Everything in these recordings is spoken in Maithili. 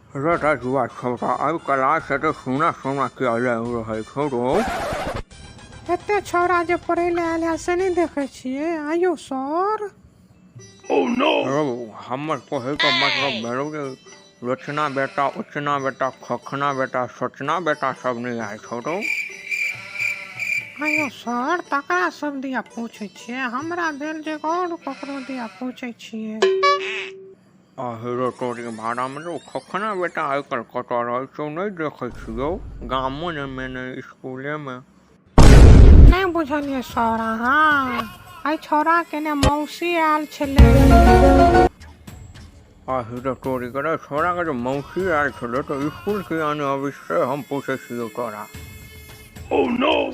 रे जुआ छौड़ा आइ क्लास तऽ सुना सुना किया लागि रहल छौ रौ? एते छौड़ा जे पढ़ै लए आयल है से नहि देखै छियै? आइयो सर। रौ हमर कहैके मतलब भेलौ जे रचना बेटा, उचना बेटा, खखना बेटा, सचना बेटा सब नहि आयल छौ रौ? आइयो सर, तकरा सब दिया पूछै छियै? हमरा भेल जे आओर ककरो दिया पूछै छियै। आ रो तोरी भाड़ामे रौ, खखना बेटा आइ काल्हि कतऽ रहै छौ? नहि देखै छियौ गामो मे नहि स्कूलेमे। नहि बुझलियै सर अहाँ, एहि छौड़ाके ने मौसी आयल छलै। आ रो तोरी के, छौड़ाके जे मौसी आयल छलै तऽ स्कूल किया नहि अबै छै, हम पूछै छियौ तोरा।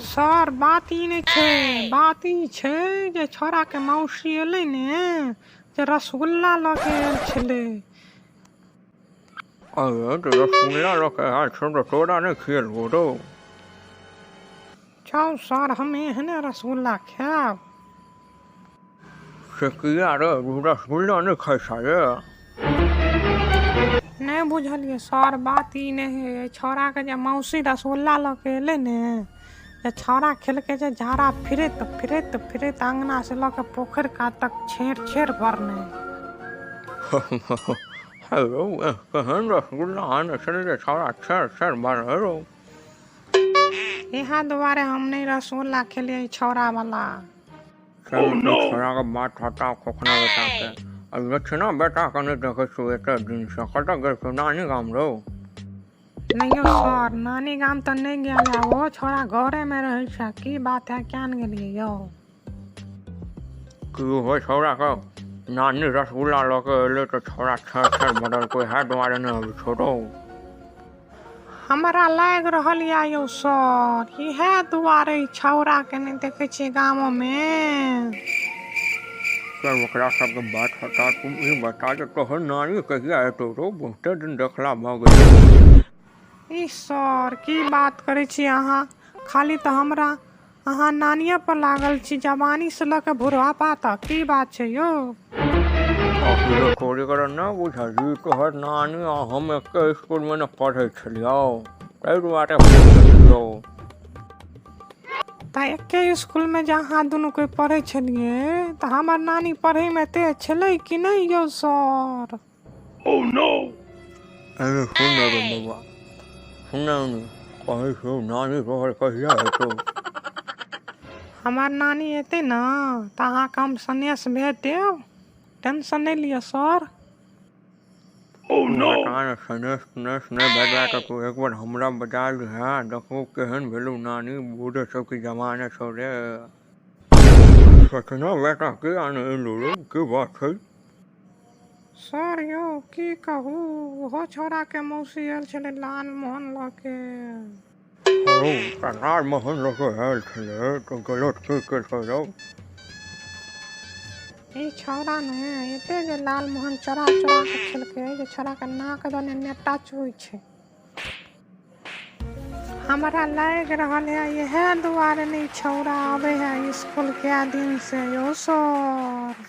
सर बात ई नहि छै, बात ई छै जे छौड़ाके मौसी एलै ने जे रसगुल्ला लऽ के आयल छलै। अरे तऽ रसगुल्ला लऽ के आयल छौ तऽ तोरा नहि खिएलकौ रौ? जाउ सर, हम एहने रसगुल्ला खायब? से किया रे, रसगुल्ला नहि खाइ छह रे? नहि बुझलियै सर, बात ई नहि है। छौड़ाके जे मौसी रसगुल्ला लऽ के एलै ने, जे छौड़ा खेलकै जे झाड़ा फिरैत फिरैत फिरैत अङ्गना से लऽ के पोखरि कात तक छेड़ छेड़ भरने। हेलो, केहन रसगुल्ला आने छलै जे छौड़ा छेड़ छेड़ भरने रौ? इएह दुआरे हम नहि रसगुल्ला खेलियै छौड़ावला। चल, छौड़ाके बात हटाउ, खोखना बेटाके आ लक्षणा बेटाके नहि देखै छियौ एते दिनसँ, कतऽ गेल छौ नानी गाम रौ? नहि यौ सर, नानी गाम तऽ नहि गेल है, ओ छौड़ा घरेमे रहै छै। की बात है, क्या ने गेलियै यौ? की हो, छौड़ाके नानी रसगुल्ला लऽ के एलै तऽ छौड़ा छेड़ छेड़ भरलकै, इएह दुआरे नहि अबै छौ रौ? हमरा लागि रहल यऽ यौ सर, इएह दुआरे ई छौड़ाके नहि देखै छियै गाममे। चल, ओकरा सबके बात हटा, तू ई बता जे तोहर नानी कहिया एतौ रौ? बहुते दिन देखला भऽ गेलै। ई सर, की बात करै छी अहाँ? खाली तऽ हमरा अहाँ नानिये पर लागल छी, जवानी से लऽ के बुढ़ापा तक। की बात छै यौ? थोड़ी करे नहि बुझलही, तोहर नानी आ हम एके स्कूलमे ने पढ़ै छलियौ, ताहि दुआरे पूछै छियौ। तऽ एके स्कूलमे जे अहाँ दुनू कोइ पढ़ै छलियै तऽ हमर नानी पढ़ैमे तेज छलै कि नहि यौ सर? अरे सुन ने रे बौआ, सुन ने, कहै छियौ नानी तोहर कहिया एतौ? हमर नानी एतै ने तऽ अहाँके हम सनेस भेज देब, टेंशन नहि लिअ सर। बता ने, सनेस तनेस नहि भेजला तऽ तू एक बार हमरा बता दिहे। देखबौ केहन भेलौ नानी, बूढ़ सबके जमाना छौ रे। सचना बेटा किया नहि एलौ रौ, की बात छै? सर यौ, की कहू, ओहो छौड़ाके मौसी आयल छलै लाल मोहन लऽ के। हौ तऽ लाल मोहन लऽ के आयल छलै तऽ गलत की केलकै रौ? ई छौड़ा ने एते जे लाल मोहन चोरा चोरा के खेलकै जे छौड़ाके नाक दने नेटा चुइ छै। हमरा लागि रहल है इएह दुआरे नहि छौड़ा आबै है स्कूल कए दिन से यौ सर।